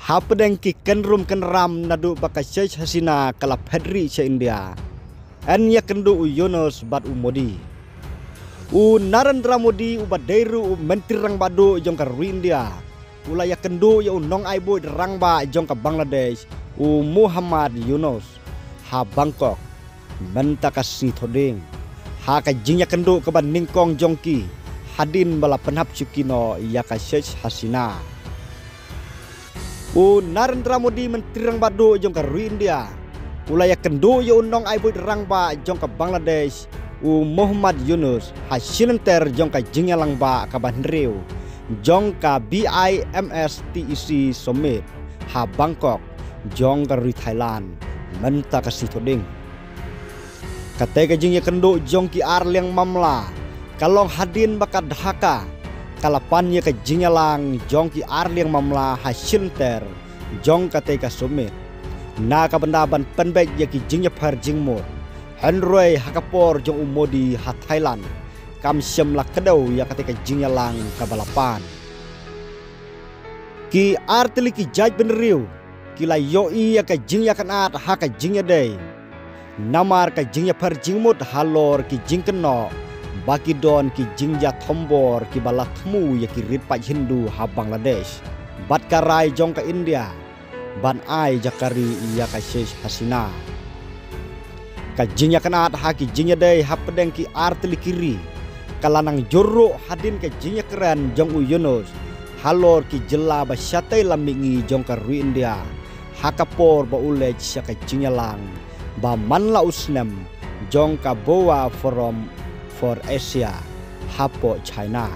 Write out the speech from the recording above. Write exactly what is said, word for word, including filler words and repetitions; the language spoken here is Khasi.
Hapdeng ki kynrum kynram naduh ba ka Sheikh Hasina ka la phet rieh sha India, yn ïakynduh u Yunus bad u Modi. U Narendra Modi uba dei ruh u Myntri Rangbah Duh jong ka ri India, u la ïakynduh ïa u nongai buit rangbah jong ka Bangladesh, u Muhammad Yunus, ha Bangkok mynta ka sngi Thohdieng, ha ka jingïakynduh kaba nyngkong jong ki hadien ba la pynhap shuki noh ïa ka Sheikh Hasina. U Narendra Modi, Myntri Rangbah Duh jong ka ri India, u la ïakynduh ïa u nongai buit rangbah jong ka Bangladesh, u Muhammad Yunus, ha shilynter jong ka jingïalang bah kaba hynriew jong ka BIMSTEC Summit ha Bangkok jong ka ri Thailand mynta ka sngi Thohdieng. Katei ka jingïakynduh jong ki ar liang mamla ka long hadien ba ka Dhaka ka la pan ïa ka jingïalang jong ki ar liang mamla ha shilynter jong katei ka summit, na ka bynta ban pynbeit ïa ki jingïapher jingmut. Hynrei ha ka por jong u Modi ha Thailand, kam shym la kdew ïa katei ka jingïalang kaba la pan. Ki artylli ki jaitbynriew ki la ïohi ïa ka jingïakynad ha ka jingïadei, namar ka jingïapher jingmut halor ki jingkynnoh ba ki don ki jingjia thombor kiba la thmu ïa ki rit paid Hindu ha Bangladesh bad ka rai jong ka India ban ai jakari ïa ka Sheikh Hasina. Ka jingïakynad ha ki jingïadei hapdeng ki artylli ki ri ka la nang jur ruh hadien ka jingïakren jong u Yunus halor ki jylla ba shatei lam mihngi jong ka ri India, ha ka por ba u leit sha ka jingïalang ba man la u snem jong ka BOA Forum for Asia hapoh China.